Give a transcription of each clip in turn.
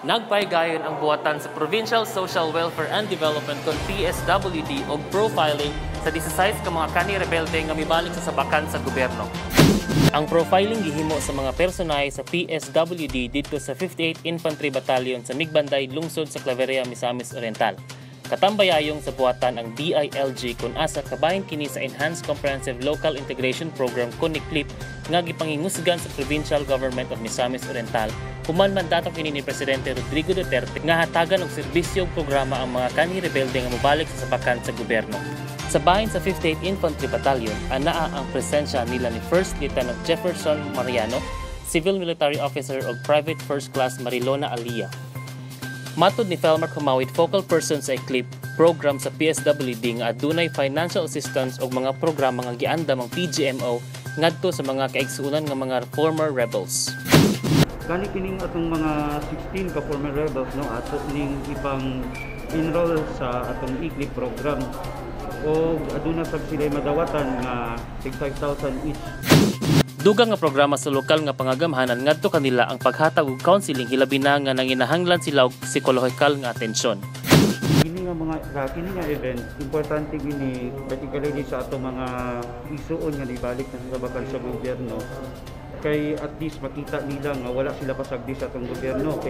Nagpaygayon ang buhatan sa Provincial Social Welfare and Development kon PSWD og profiling sa 16 ka mga kanhi-rebelde nga mibalik sa sabakan sa gobyerno. Ang profiling gihimo sa mga personahe sa PSWD didto sa 58 Infantry Battalion sa Migbanday, lungsod sa Claveria, Misamis Oriental. Katambayayong sa buhatan ang DILG kung asa kabahin kini sa Enhanced Comprehensive Local Integration Program kon ECLIP nga gipangingusgan sa Provincial Government of Misamis Oriental human mandato kini ni Presidente Rodrigo Duterte nga hatagan og serbisyo ug programa ang mga kanhi-rebelde nga mobalik sa sabakan sa gobyerno. Sa bahin sa 58 Infantry Battalion, anaa ang presensya nila ni First Lieutenant Jefferson Mariano, Civil Military Officer ug Private First Class Marilona Alia. Matod ni Felmark Humawit, focal person sa ECLIP program sa PSWD, nga adunay financial assistance ug mga programa nga giandam ang PGMO ngadto sa mga kaigsuonan nga mga former rebels. Gani kining atong mga 16 ka former rebels, no, ato ning ipang enroll sa atong ECLIP program o aduna sab sila madawatan nga tig 5,000 each. Dugang nga programa sa lokal nga pangagamhanan ngadto kanila ang paghatag og counseling, hilabi na nga nanginahanglan sila og psikolohikal nga atensyon. Kini nga event, importante kini, particularly sa atong mga igsuon nga nibalik na sa sabakan sa gobyerno, kay at least makita nila nga wala sila pasagdi sa atong gobyerno.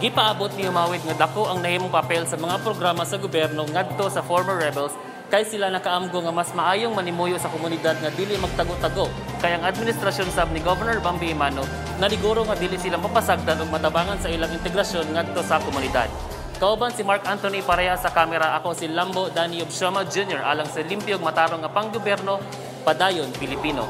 Gipaabot ni Humawit nga dako ang nahimong papel sa mga programa sa gobyerno ngadto sa former rebels kay sila nakaamgo nga mas maayong manimuyo sa komunidad nga dili magtago-tago. Kay ang administrasyon sab ni Governor Bambi Emano naniguro nga dili sila mapasagdan ug matabangan sa ilang integrasyon ngadto sa komunidad. Kauban si Mark Anthony Pareha sa kamera, ako si Lambo Danny Obsioma Jr. alang sa limpyo ug matarong nga panggobyerno, Padayon Pilipino.